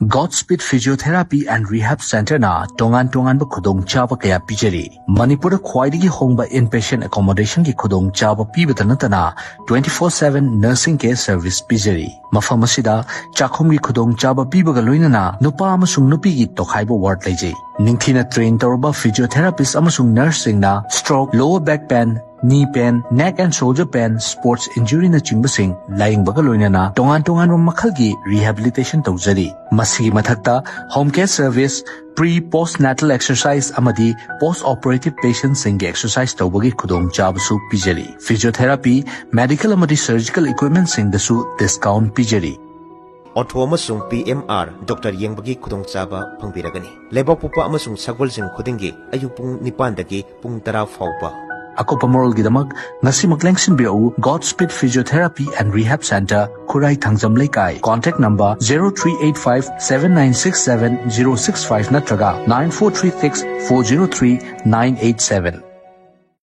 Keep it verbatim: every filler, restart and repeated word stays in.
Godspeed Physiotherapy and Rehab Centerꯅ ꯇꯣꯉꯥꯟ ꯇꯣꯉꯥꯟꯕ ꯈꯨꯗꯣꯡꯆꯥꯕ ꯀꯌꯥ ꯄꯤꯖꯔꯤ꯫ ꯃꯅꯤꯄꯨꯔꯗ ꯈ꯭ꯋꯥꯏꯗꯒꯤ ꯍꯣꯡꯕ inpatient accommodationꯒꯤ ꯈꯨꯗꯣꯡꯆꯥꯕ ꯄꯤꯕꯇ ꯅꯠꯇꯅ twenty four seven nursing care service ꯄꯤꯖꯔꯤ꯫ ꯃꯐꯝ ꯑꯁꯤꯗ ꯆꯥꯛꯈꯨꯝꯒꯤ ꯈꯨꯗꯣꯡꯆꯥꯕ ꯄꯤꯕꯒ ꯂꯣꯏꯅꯅ ꯅꯨꯄꯥ ꯑꯃꯁꯨꯡ ꯅꯨꯄꯤꯒꯤ ꯇꯣꯈꯥꯏꯕ ward ꯂꯩꯖꯩ꯫ ꯅꯤꯡꯊꯤꯅ train ꯇꯧꯔꯕ physiotherapist ꯑꯃꯁꯨꯡ nurseꯁꯤꯡꯅ stroke, lower back pain, knee pain, neck and shoulder pain, sports injuryꯅꯆꯤꯡꯕꯁꯤꯡ ꯂꯥꯌꯦꯡꯕꯒ ꯂꯣꯏꯅꯅ ꯇꯣꯉꯥꯟ ꯇꯣꯉꯥꯟꯕ ꯃꯈꯜꯒꯤ rehabilitation ꯇꯧꯖꯔꯤ꯫ ꯃꯁꯤꯒꯤ ꯃꯊꯛꯇ home care service, pre post natal exercise ꯑꯃꯗꯤ post operative patientꯁꯤꯡꯒꯤ exercise ꯇꯧꯕꯒꯤ ꯈꯨꯗꯣꯡꯆꯥꯕꯁꯨ ꯄꯤꯖꯔꯤ꯫ Physiotherapy, medical ꯑꯃꯗꯤ surgical equipmentꯁꯤꯡꯗꯁꯨ discount ꯄꯤꯖꯔꯤ꯫ ꯑꯣꯊꯣ ꯑꯃꯁꯨꯡ ꯄꯤ ꯑꯦꯝ ꯑꯥꯔ ꯗꯣꯛꯇꯔ ꯌꯦꯡꯕꯒꯤ ꯈꯨꯗꯣꯡꯆꯥꯕ ꯐꯪꯕꯤꯔꯒꯅꯤ꯫ ꯂꯩꯕꯥꯛꯄꯣꯛꯄ ꯑꯃꯁꯨꯡ ꯁꯒꯣꯜꯁꯦꯟ ꯈꯨꯗꯤꯡꯒꯤ ꯑꯌꯨꯛ ꯄꯨꯡ ꯅꯤꯄꯥꯟꯗꯒꯤ ꯄꯨꯡ ꯇꯔꯥ ꯐꯥꯎꯕ꯫ ꯑꯀꯨꯞꯄ ꯃꯔꯣꯜꯒꯤꯗꯃꯛ ꯉꯁꯤꯃꯛ ꯂꯦꯡꯁꯤꯟꯕꯤꯔꯛꯎ, Godspeed Physiotherapy and Rehab Center, ꯈꯨꯔꯥꯏ ꯊꯥꯡꯖꯝ ꯂꯩꯀꯥꯏ꯫ Contact number zero three eight five seven nine six seven zero six five ꯅꯠꯇ꯭ꯔꯒ nine four three six four zero three nine eight seven꯫